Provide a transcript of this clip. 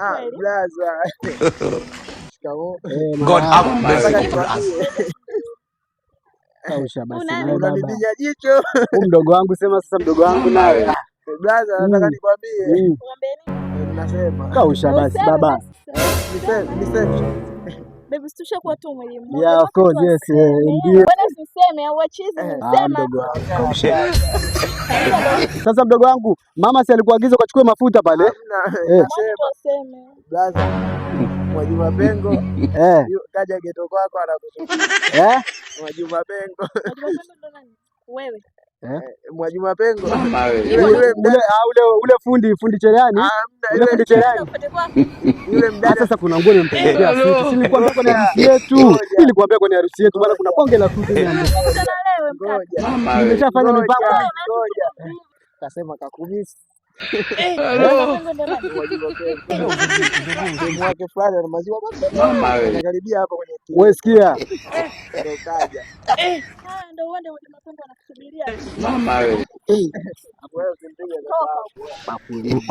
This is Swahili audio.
Ah, blaza. Shikamoo. Eh, God marahaba. have mercy Nataka upon us. nikwambie. Kausha basi Unani? nawe baba. Unanipiga jicho. Huyu mdogo wangu, sema sasa mdogo wangu nawe. Blaza, nataka nikwambie. Mwambie nini? Nasema. Kausha basi Useme baba. basi. Niseme, niseme. Baby, si tushakuwa tu mwili mmoja. Yeah, of course, yes, ndio. Bwana, usiseme au achizi Ah, sema. mdogo wangu. Sasa mdogo wangu, mama si alikuagiza ukachukue mafuta pale? Hamna, Eh. nasema. Useme. Blaza. Mwajuma Pengo kaja geto kwako anakusubiri. Eh? Mwajuma Pengo. Mwajuma Pengo ndo nani? Wewe. Eh? Mwajuma Pengo. Ule Yule yule ule ah, ule fundi cherehani? Hamna, Ule yule fundi cherehani? Upate kwako. Yule Ah, mdada. sasa kuna nguo nimempelekea suti. Si nilikuambia kwenye harusi yetu. Nilikuambia kwenye harusi yetu bwana, kuna bonge la suti niambia. Kutana leo mkaka. Ngoja. Nimeshafanya Ngoja, mipango. ngoja. Kasema kakumisi. Mwajuma Pengo ndo nani? Mwajuma Pengo. Demu wake fulani ana maziwa anakaribia hapa kwenye TV. Wewe sikia. Ndio kaja. Ah, ndo uende Mwajuma Pengo anakusubiria. Wewe usimpige. Toka. Bakuli.